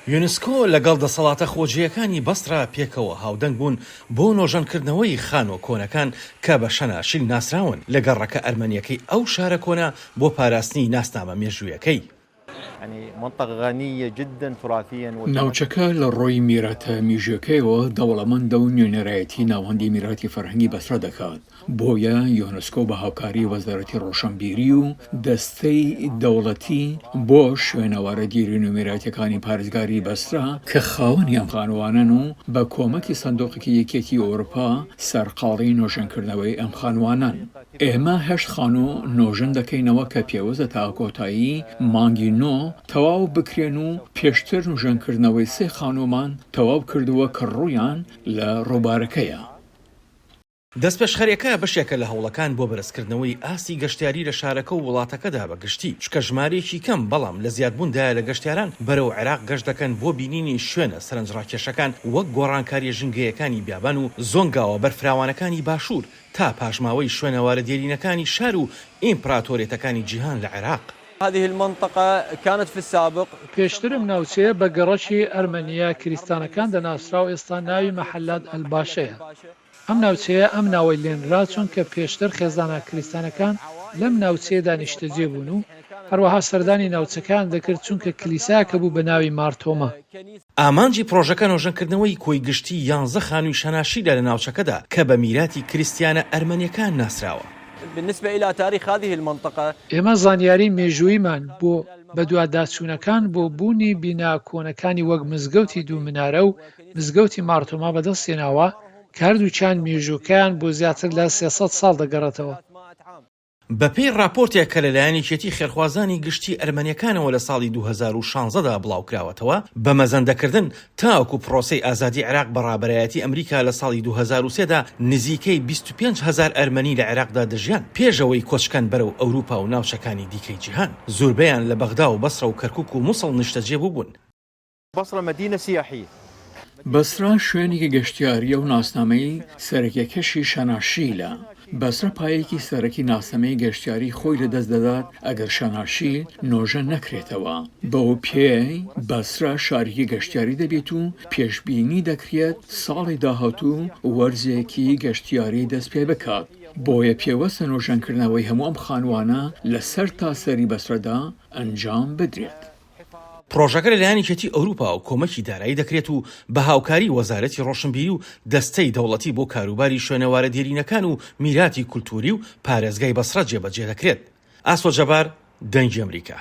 یونسکۆ لەگەڵ دەسەڵاتە خۆجێیەکانی بەسرە پێکەوە هاودەنگ بوون بۆ نۆژەنکردنەوەی خانووە کۆنەکان کە بە شەناشیل ناسراون لە گەڕەکە ئەرمەنییەکەی ئەو شارە کۆنە بۆ پاراستنی ناسنامە مێژوویەکەی. ناوچەکە لە ڕووی میراتە میژوویەکەیەوە دەوڵەمەندە و نوێنەرایەتی ناوەندی میراتی فەرهەنگی بەسرە دەکات، بۆیە یۆنسکۆ بە هاوکاری وەزارەتی ڕۆشنبیری و دەستەی دەوڵەتی بۆ شوێنەوارە دیرین و میراتیەکانی پارێزگاری بەسرە کە خاوەنی ئەم خانووانەن و بە کۆمەکی سندوقێکی یەکێتی ئەوروپا سەرقاڵی نۆژەنکردنەوەی ئەم خانووانەن. ئێمە هەشت خانوو نۆژەن دەکەینەوە کە پێوستە تا کۆتایی مانگی نۆ تەواو بکرێن و پێشتر نوژەنکردنەوەی سێ خانوومان تەواو کردووە کە ڕوویان لە ڕووبارەکەیە. دەستپێشخەریەکە بەشێکە لە هەوڵەکان بۆ بەرزکردنەوەی ئاستی گەشتیاری لە شارەکە و وڵاتەکەدا بە گشتی، چونکە ژمارەیەکی کەم بەڵام لە زیادبووندایە لە گەشتیاران بەرەو عێراق گەشت دەکەن بۆ بینینی شوێنە سەرنجڕاکێشەکان وەک گۆڕانکاریە ژینگەیەکانی بیابان و زۆنگاوە بەرفراوانەکانی باشوور تا پاشماوەی شوێنەوارە دێرینەکانی شار و ئیمپراتۆریەتەکانی جیهان لە عێراق. هذه المنطقە كانت في السابق. پێشتر ئەم ناوچەیە بە گەڕەکی ئەرمەنییە کریستانەکان دەناسرا و ئێستا ناوی مەحەلات ئەلباشەیە. ئەم ناوچەیە ئەم ناوەی لێنرا چونکە پێشتر خێزانە کریستانەکان لەم ناوچەیەدا نیشتەجێ بوون و هەروەها سەردانی ناوچەکەیان دەکرد چونکە کلیسایەک هەبوو بە ناوی مار تۆما. ئامانجی پڕۆژەکە نۆژەنکردنەوەی کۆی گشتی یانزە خانووی شەناشیلە لە ناوچەکەدا کە بە میراتی کریستیانە ئەرمەنییەکان ناسراوە. بالنسبە الی تاریخ هذه المنطقە. ئێمە زانیاری مێژووییمان بۆ بەدواداچوونەکان بۆ بوونی بینا کۆنەکانی وەک مزگەوتی دوو منارە و مزگەوتی مارتۆما بەدەستهێناوە کە هەردووکیان مێژووکەیان بۆ زیاتر لە 300 ساڵ دەگەڕێتەوە. بەپێی ڕاپۆرتێک کە لەلایەن یەکێتی خێرخوازانی گشتی ئەرمەنیەکانەوە لە ساڵی 2016 دا بڵاوکراوەتەوە، بە مەزەندەکردن تاوەکو پرۆسەی ئازادی عێراق بە ڕابەرایەتی ئەمریکا لە ساڵی 2003 دا نزیکەی 25 هەزار ئەرمەنی لە عێراقدا دەژیان پێش ئەوەی کۆچکەن بەرەو ئەوروپا و ناوچەکانی دیکەی جیهان زوربەیان لە بەغدا و بەسرە و کەرکوک و موسڵ نیشتەجێ بووبوون. بصرە مدینە سیاحیە. بەسرە شوێنێکی گەشتیارییە و ناسنامەی سەرەکیەکەشی شەناشیلە. بەسرە پایەیەکی سەرەکی ناسنامەی گەشتیاری خۆی لەدەست دەدات ئەگەر شەناشیل نۆژەن نەکرێتەوە. بەو پێیەی بەسرە شارێکی گەشتیاری دەبێت و پێشبینی دەکرێت ساڵی داهاتوو وەرزێکی گەشتیاری دەستپێبکات، بۆیە پێوەستە نۆژەنکردنەوەی هەموو ئەم خانووانە لە سەرتاسەری بەسرەدا ئەنجام بدرێت. پڕۆژەکە لەلایەن یەکێتی ئەوروپاوە کۆمەکی دارایی دەکرێت و بە هاوکاری وەزارەتی ڕۆشنبیری و دەستەی دەوڵەتی بۆ کاروباری شوێنەوارە دێرینەکان و میراتی کولتووری و پارێزگای بەسڕە جێبەجێ دەکرێت. ئاسۆ جەبار، دەنگی ئەمریکا.